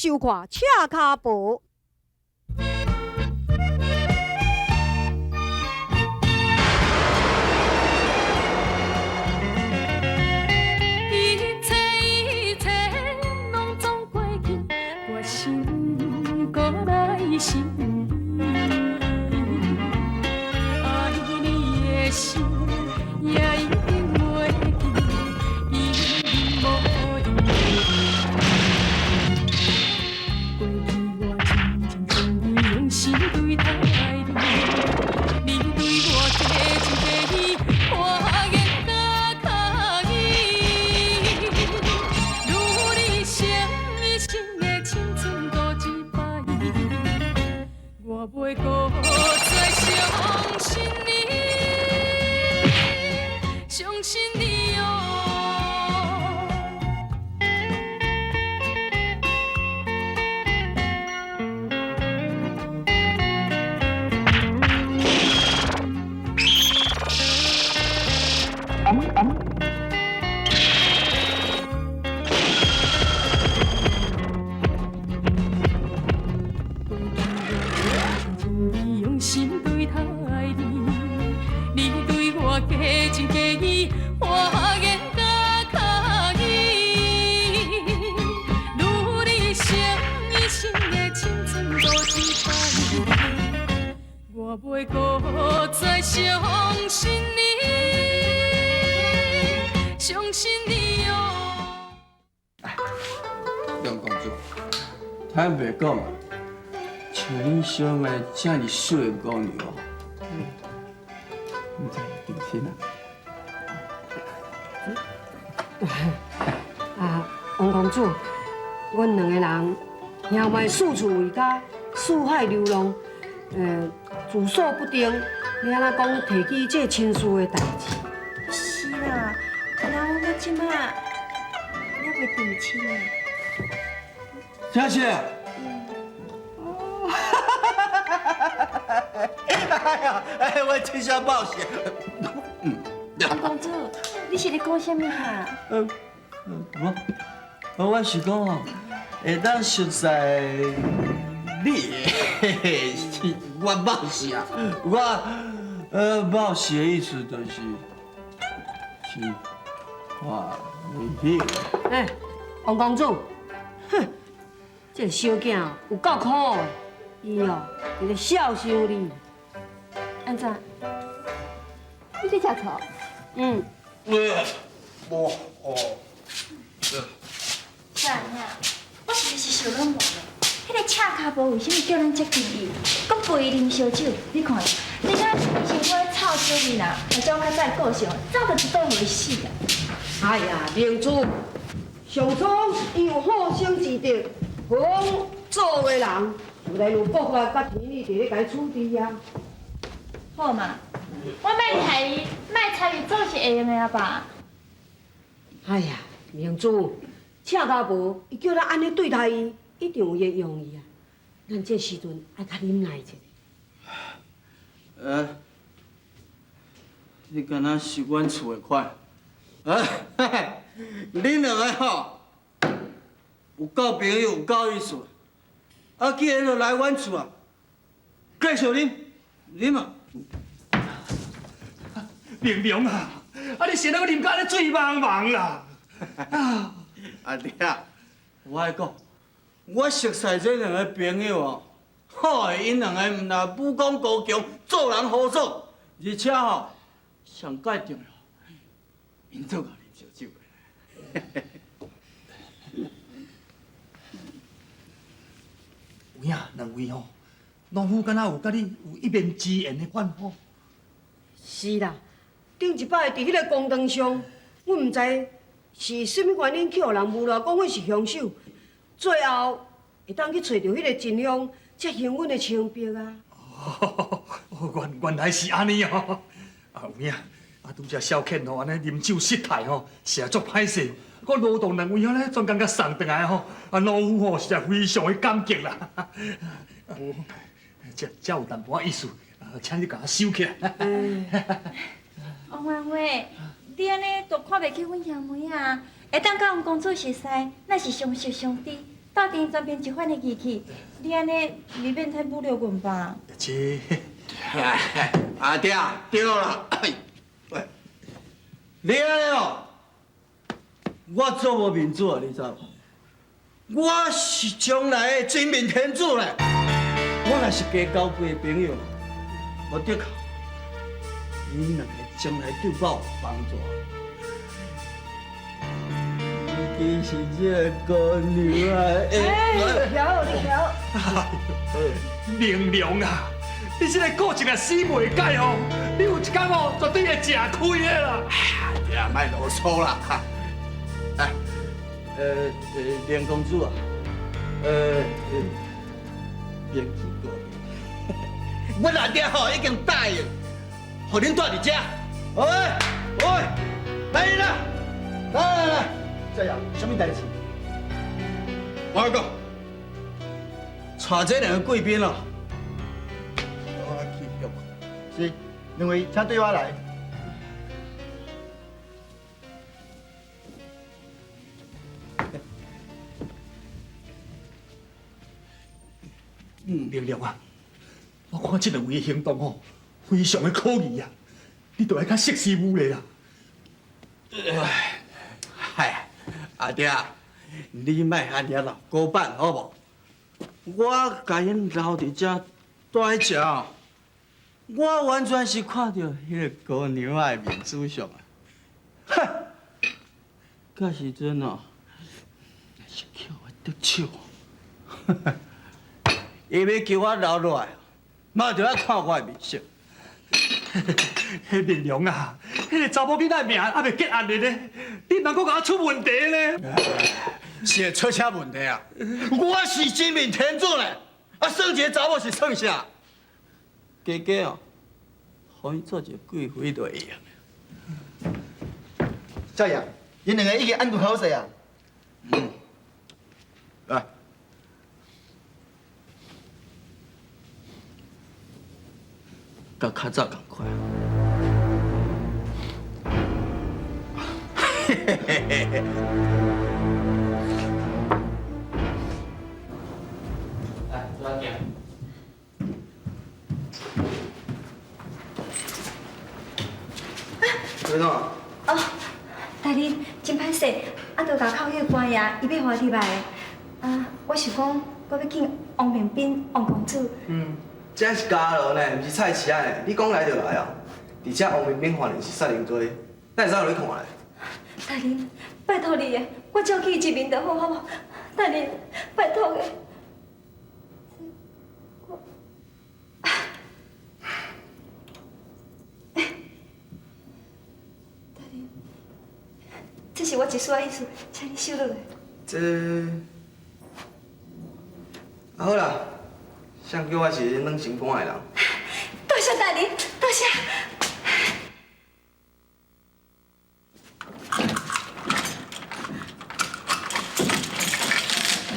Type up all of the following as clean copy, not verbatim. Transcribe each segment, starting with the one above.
收看《赤跤婆》。一切一切攏總過去，我心閣來想你，愛你的心也一定袂記，一定無用。過去我真情真意用心對待你，你對我假情假意，我言甲卡意。如你生一生的青春賭一擺，我袂閣再相信你，相信你哦。過去我真情真意用心對待你，你對我假情假意，我言甲卡意。如你生一生的青春賭一擺，我袂閣再相信你，相信你哦。梁公主，坦白講啊，像恁小妹這麼媠的姑娘，毋知定親啊？啊，王公子，阮兩個人兄妹四處為家，四海流浪，住所不定，欲按怎講提起這親事的代誌？是啦，人阮到這馬猶未定親呢。真是？哎呀，哎，我真想冒險。王公子，你是咧講啥物哈？我是講哦，會當熟似你，嘿嘿，是我冒失啊，我冒失的意思就是，是我你。哎，王公子，哼，這個小囝哦有夠可惡的，伊哦佇咧笑傷你。按怎？你咧食醋？嗯。我哦。啥呀？我實在是想攏無咧。彼個赤跤婆為啥物叫咱接近伊，閣陪伊啉燒酒？你看，你看身軀臭酒味啦，還照較早的個性，早就一擺予伊死啊！哎呀，明珠，上初伊有好生之德，何枉做的人，自然有國法佮天理佇咧共伊處置啊。好嘛，我莫害伊，莫插伊總是會用的啊吧？哎呀，明珠，赤跤婆伊叫咱按呢對待伊，一定有伊的用意啊。咱這時陣愛較忍耐一下。你敢若是阮厝的款，啊，恁兩个吼，有夠朋友，有夠意思，啊，既然就來阮厝啊，繼續啉，啉啊！明明啊，啊你是按怎閣啉甲按呢醉茫茫啦？啊！阿弟啊，我愛講，我熟似這兩个朋友哦，吼，𪜶兩个毋但武功高強，做人豪爽，而且吼，上蓋重要，𪜶做𠢕啉燒酒的。有影，兩位吼，農夫敢若有佮你有一面之緣的款吼。是啦，頂一擺佇彼个公堂上，阮毋知是啥物原因去予人誣賴，講阮是兇手，最後會當去揣著彼个真兇，才還阮的清白啊。哦，原來是按呢哦。啊，有影，啊，拄才小倩吼，按呢啉酒失態吼，實在足歹勢。閣勞動兩位按呢專工共送轉來吼，啊，老夫吼實在非常的感激啦。無，這有淡薄仔意思，請你共我收起來。王婉慧，你按呢都看袂起阮兄妹啊？會當佮王公子熟似，咱是相識相知，鬥陣全憑一番的義氣，你按呢未免太侮辱阮吧？這阿爹對啦，喂，你按呢哦，我做無面子啊，你知無？我是將來的真命天子咧，我若是加交幾個朋友，無的確，𪜶兩個將來對我有幫助。尤其是這個姑娘啊，哎，徛好，你徛好。明良啊，你這個個性啊死袂改哦，你有一天哦，絕對會食虧的啦。哎呀，莫囉嗦啦，哈。哎，連公主啊，免去過，阮阿爹吼已經答應，予恁住佇遮。喂喂，來人啦，來來來，少爺，啥物代誌？我講，帶這兩個貴賓哦，我去休睏。是，兩位請對我來。明良啊，我看這兩位的行動哦，非常的可疑啊！你著愛較識時務咧啦。哎，阿爹，你莫按呢老古板好無？我共𪜶留佇遮蹛咧食，我完全是看著彼个姑娘仔的面子上啊！哈，到時陣哦，若是叫我得手，伊欲求我留落來，嘛著愛看我的面色。彼明良啊，彼个查某囡仔的命猶未結案的呢，你毋通閣共我出問題呢？是會出啥問題啊？我是真命天子咧，啊，算一个查某是算啥？加加哦，予𪜶做一個貴妃就會用。少爺，𪜶兩个已經安頓好勢啊。嗯，來。佮較早仝款。嘿嘿嘿嘿。来，坐下。怎哦？哦，大人，真歹勢，啊，就外口彼個官爺，伊欲予我入來。啊，我想講，我欲見王明斌王公子。嗯，這是家樓呢，毋是菜市仔呢。你講來就來哦。而且王明斌犯的是殺人罪，哪會使予你看咧？大人，拜託你的，我照去一面就好，好無？大人，拜託的。我，大人，這是我一絲仔意思，請你收落來。這，啊好啦，誰叫我是軟心肝的人。多謝大人，多謝。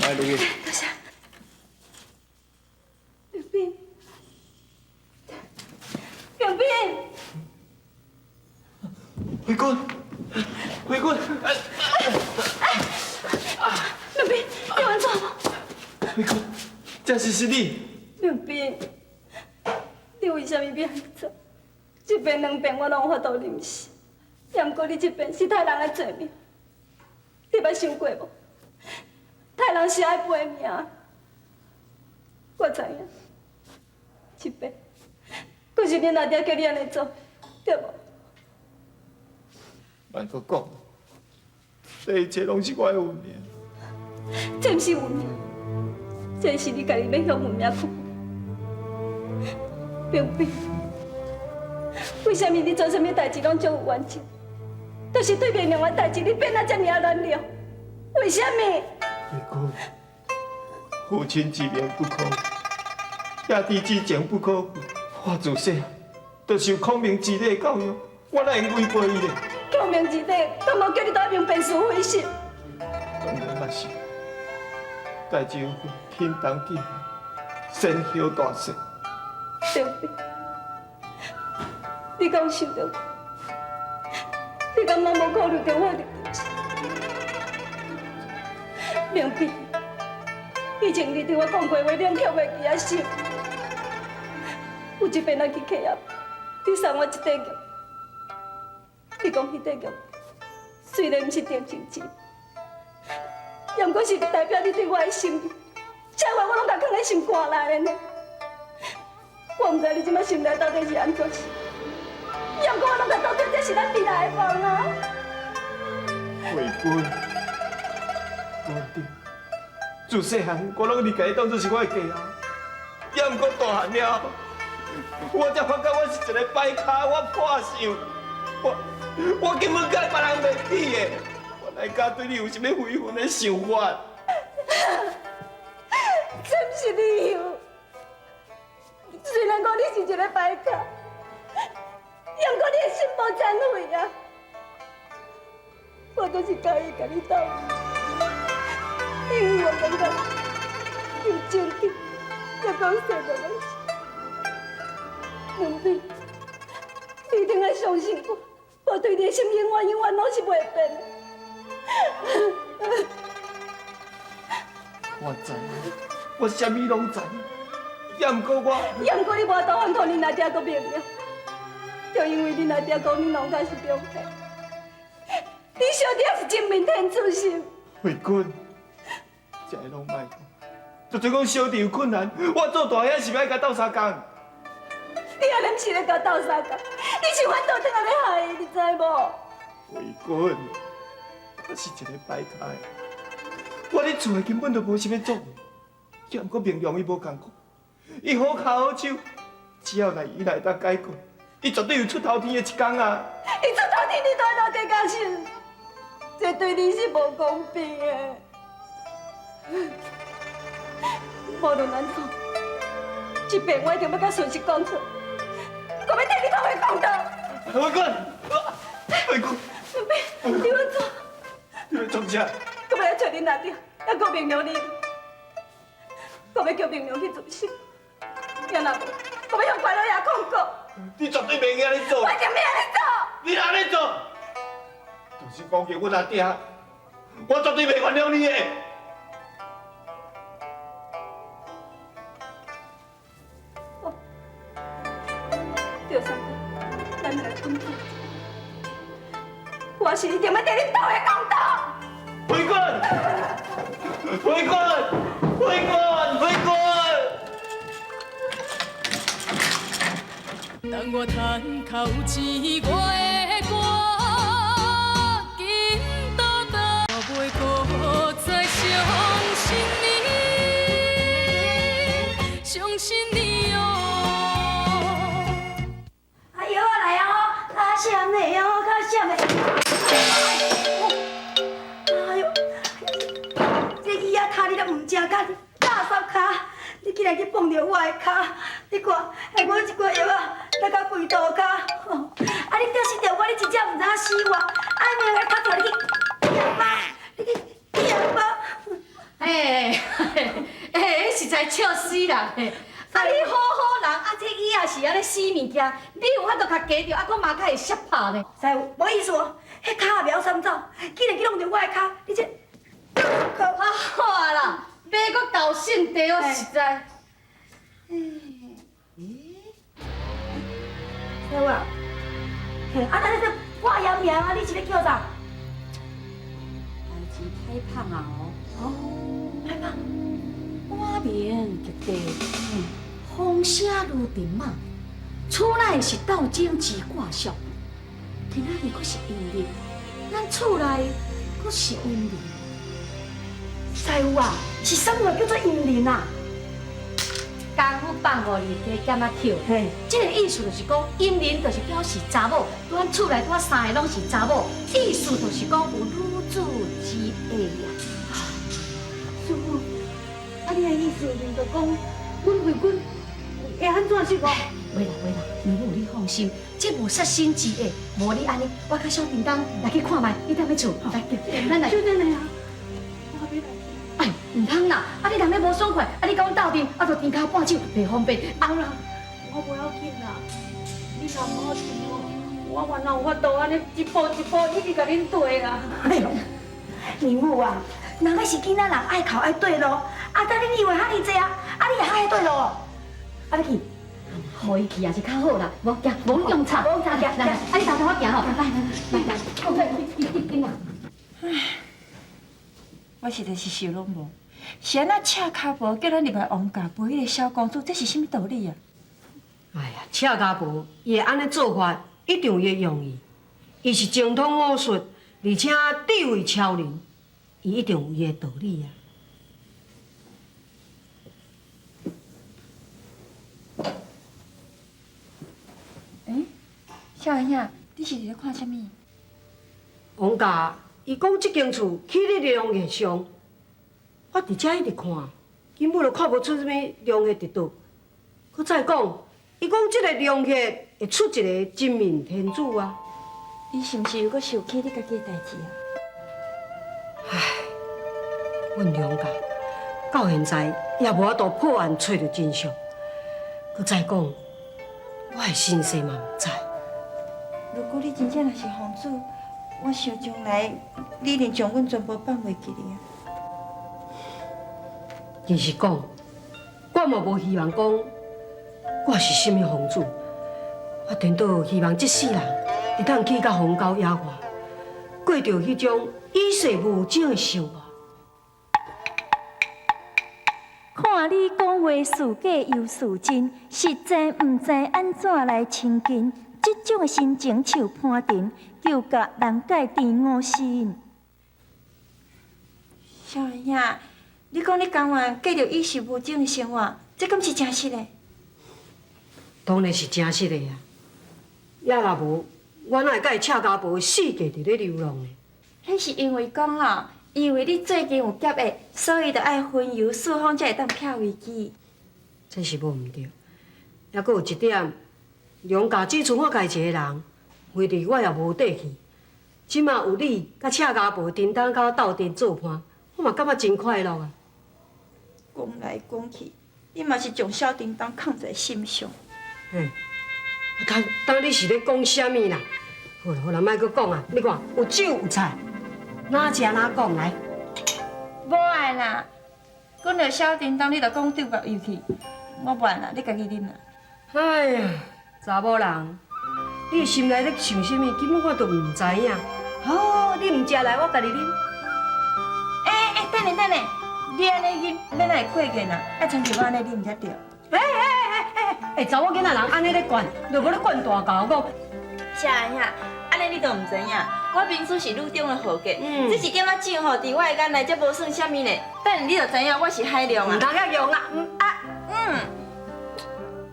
來，入去。多謝。明斌，明斌，慧君，慧君，明斌，你有按怎無？慧君，這是是你。明斌，你為啥物欲按呢做？一遍兩遍我攏有法度忍受，也毋過你這遍是殺人的罪名，你捌想過無？殺人是愛賠命，我知影。這遍，閣是恁阿爹叫你按呢做，對無？莫閣講，這一切攏是我的運命。這毋是運命，這是你家己欲向運命屈服。明斌，為啥物你做啥物代誌攏足有原則，就是對面兩個代誌你變啊遮爾仔軟弱？為啥物？慧君，父親之命不可違，兄弟之情不可負。我自細就受孔明之禮教育，我哪會違背伊咧？孔明之禮，敢無叫你當明辨是非是？當然嘛是，代誌有份，輕重緊，先後大細。明斌，你敢有想著過？你敢攏無考慮著我的立場？明斌，以前你对我讲过话，你拢捡袂记啊是？有一摆咱去客业，你送我一块玉，你讲彼块玉虽然毋是定情钱，也毋过是代表你对我的心意，这话我拢共囥佇心肝内的呢。我毋知你这摆心内到底是按怎想，也毋过我拢共当作这是咱未来的梦啊。慧君，无对，自细汉我拢共你当作是我的家后，也毋过大汉了后，我才发觉我是一个歹跤，我破相，我根本佮别人袂比的，我哪敢对你有啥物非分的想法？这毋是理由。虽然讲你是一个歹跤，也毋过你的心无残废啊。我就是佮意共你斗，因为我感觉有情义，也讲实在拢是。文斌，你一定爱相信我，我对你的心永远永远拢是袂变的。我知，我啥物拢知，也毋过我，也毋过你无法度反抗恁阿爹阁明了，就因为恁阿爹讲恁农家是中骗，你小弟是真命天子心。慧君，这个拢莫讲，就算讲小弟有困难，我做大兄是欲共斗相共。你按呢毋是咧共斗相共，你是反倒转来欲害伊，你知无？慧君，我是一个歹跤的，我伫厝内根本就无啥物作为，也毋过明良伊无仝款，伊好跤好手，只要来伊来当解决，伊绝对有出头天的一天啊！伊出头天，你都爱落地共受，这对你是无公平的。无论按怎，这遍我一定欲共事实讲出，我欲替你讨回公道。慧君，慧君，文斌，你欲怎？你欲创啥？我欲来揣恁阿爹，犹阁明良你，我欲叫明良去自首。也若无，我欲向关老爷控告。你绝对袂用按呢做。我一定欲按呢做。你按呢做，就是攻击阮阿爹，我绝对袂原谅你的。赵三哥，咱来分开。我是一定欲替你讨回公道。慧君，慧君，慧君，慧君。当我趁口钱，我会赶紧倒转，我袂阁再相信你，相信你哦。哎呦，我来啊！较闪的哦，较闪的。哎呦，这椅仔跤你都毋食，甲垃圾跤，你竟然去碰著我的跤，你看，害我这寡药仔落到规涂跤。啊，你吊死吊我，你真正毋知影死活。啊，明仔头出来你去哑巴，你去哑巴。哎，哎，实在笑死人嘿！啊，你好好人，啊，这椅仔是按呢死物件，你有法度共加著，啊，阁嘛较会摔拍呢？师傅，无意思哦，彼跤也袂晓闪走，竟然去弄著我的跤，你这……啊好啊啦，买阁厚性地哦，实在。师傅啊，嘿，啊，那这挂洋名啊，你是咧叫啥？代志歹芳啊哦。哦，歹芳。我名叫地，风声如电马，厝内是斗争之挂销，今仔日阁是阴日，咱厝内阁是阴灵。师傅啊，是啥物叫做阴灵啊？功夫放予你加减仔捡，这个意思就是讲，阴灵就是表示查某，咱厝内拄三个拢是查某，意思就是讲有女子之意啊。师傅，啊，你的意思就是讲，阮慧君会按怎是无？袂啦袂啦，娘母你放心，这无杀身之祸，无你按呢，我佮小叮当来去看觅，你踮咧厝，来，咱来。小等下啊，我欲来。哎，毋通啦！啊，你人咧无爽快，啊，你佮阮斗阵，啊，就甜跤绊手，袂方便。啊啦，我无要紧啦，你若无钱哦，我原来有法度按呢一步一步一直共恁对啦。哎呦，娘母啊，人彼是囡仔人爱哭爱缀路，啊，等你以為遐爾濟啊，啊你也遐對路哦，啊你去，予伊去也是較好啦，無行，無用吵，無吵，行，來，啊你頭頭我行吼，來來來，來，去去去，唉，我實在是想攏無，是按怎赤跤婆叫咱入來王家陪彼个小公主，這是啥物道理啊？哎呀，赤跤婆伊會按呢做法，一定有伊的用意。伊是精通武術，而且地位超人，伊一定有伊的道理啊。欸，少年兄，你是佇咧看啥物？王家，伊講這間厝起佇龍穴上，我佇遮一直看，根本就看無出啥物龍穴佇佗。閣再講，伊講這个龍穴會出一个真命天子啊！你是毋是又閣想起你家己的代誌啊？唉，阮娘家到現在也無法度破案揣著真相。閣再講，我的身世嘛毋知。如果你真正若是皇子，我想將來你一定將阮全部放袂記哩啊！其實講，我嘛無希望講我是啥物皇子，我顛倒希望這世人會當去到荒郊野外，過著彼種與世無爭的生活。看你講話似假又似真，實在毋知按怎來親近。這種的心情像攀藤，糾結難解甜五心。少年兄，你講你甘願過著與世無爭的生活，這敢是真實的？當然是真實的啊！也若無，我哪會佮伊赤跤婆四界佇咧流浪呢？彼是因為講吼，因為你最近有劫的，所以就愛雲遊四方，才會當避危機。這是無毋對，猶閣有一點，梁家只剩我家己一个人，非得我也無底氣。這馬有你佮赤跤婆叮當佮我鬥陣做伴，我嘛感覺真快樂啊！講來講去，你嘛是將小叮當囥在心上。嘿，啊，當你是咧講啥物啦？好啦好啦，莫閣講啊！你看有酒有菜，哪食哪講來。無愛啦，講著小叮當，你就講對目油去，我無愛啦，你家己啉啦。哎呀，查某人，你的心內咧想啥物，根本我都毋知影。好，你毋食來，我家己啉。欸欸，等下等下，你按呢啉，欲哪會過癮啊？愛親像我按呢啉才對。欸欸欸欸欸，查某囡仔人按呢咧灌，就無咧灌大猴講。少年兄，按呢你都毋知影，我明珠是女中的豪傑，這一點仔酒吼，佇我的眼內才無算啥物呢。等下你就知影我是海量啊。毋通遐用啊，毋啊，嗯，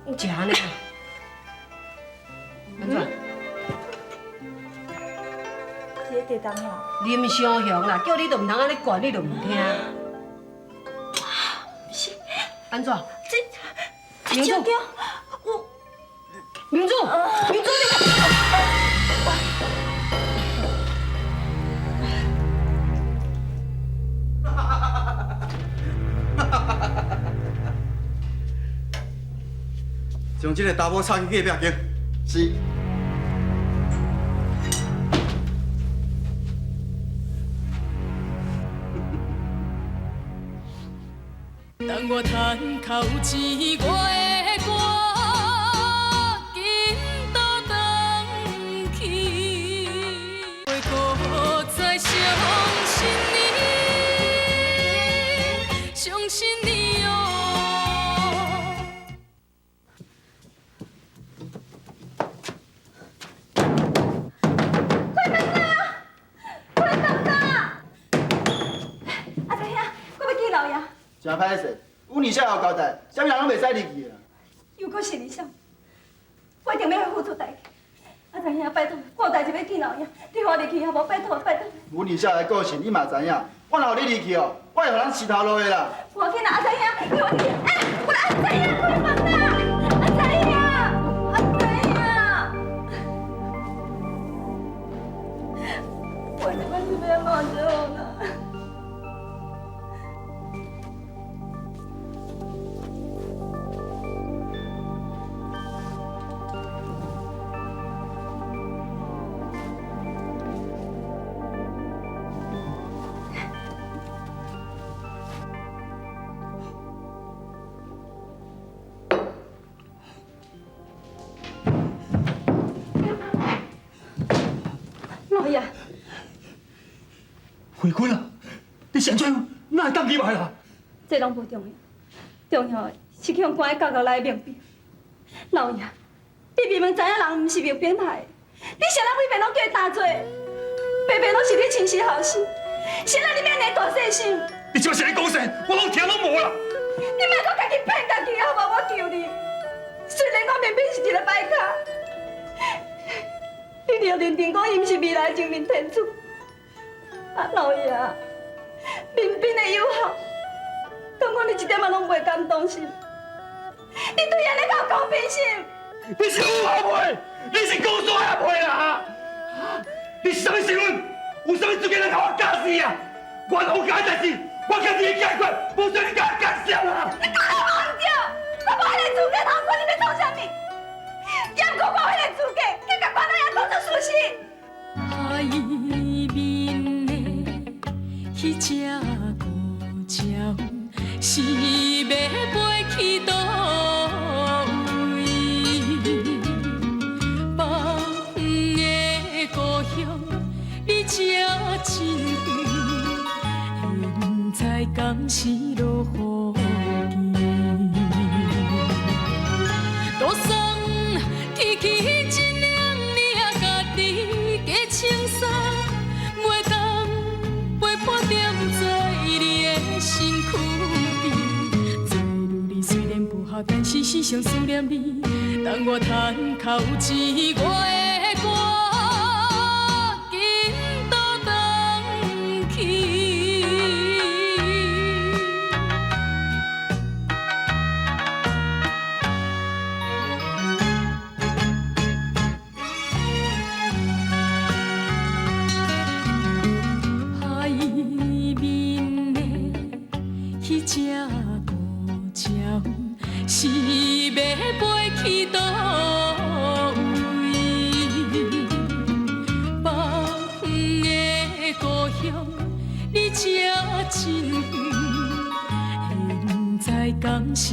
你食按呢？按怎？這個地動吼。啉傷雄啦，叫你都毋通按呢灌，你都毋聽。是。按怎？這這酒我明珠，明珠你。將這个查某插去隔壁間。是。當我趁口錢，我會趕緊倒轉去，袂閣再相信你，相信你哦。快等啊！快等啊！阿才兄，我欲見老爺。真歹勢，阮二少有交代，啥物人攏袂使入去啊。又閣是你啥？我一定欲付出代價。阿才兄，拜託，我有代誌欲見老爺，你予我入去好無？拜託，拜託。阮二少的個性你嘛知影，我若予你入去哦，我會予人飼頭路的啦。無要緊啦，阿才兄，你予我入去。欸，我阿才兄，開門啦！阿才兄，阿才兄，我這擺是欲按怎才好啦？老爺，慧君啊，你是按怎樣？哪會當入來啦？這攏無重要，重要的是去予關佇監獄內的明彬。老爺，你明明知影人毋是明彬害的，你啥人每遍攏叫伊擔罪，白白攏是你親生後生，誰人你免恁大細心？你這是咧講啥？我攏聽攏無啦。你莫閣家己騙家己好無？我求你。雖然講明彬是一個敗跤，你著認定講伊毋是未來的真命天子。啊，老爺，明彬的友好，敢講你一點仔攏袂感動心？你對按呢夠公平心？你是有後輩，你是講煞阿輩啦！你是啥物身份？有啥物資格來共我教示啊？我老家代誌，我家己會解決，無需你共我干涉啦！你講得無對，我無彼個資格通管你欲創啥物，猶毋過我有彼個資格去共關老爺講出事實。海面的彼隻孤鳥，是欲飛去佗位？放的故鄉離這真遠，現在敢是落雨季？桌送去去一領領家己加穿衫，袂當陪伴踮在你的身軀邊。做女兒雖然不孝，但是時常思念你。當我趁較有錢，我會趕緊倒轉去。海面的彼隻孤鳥，是欲飛去佗位？放的故鄉離這真遠，現在敢是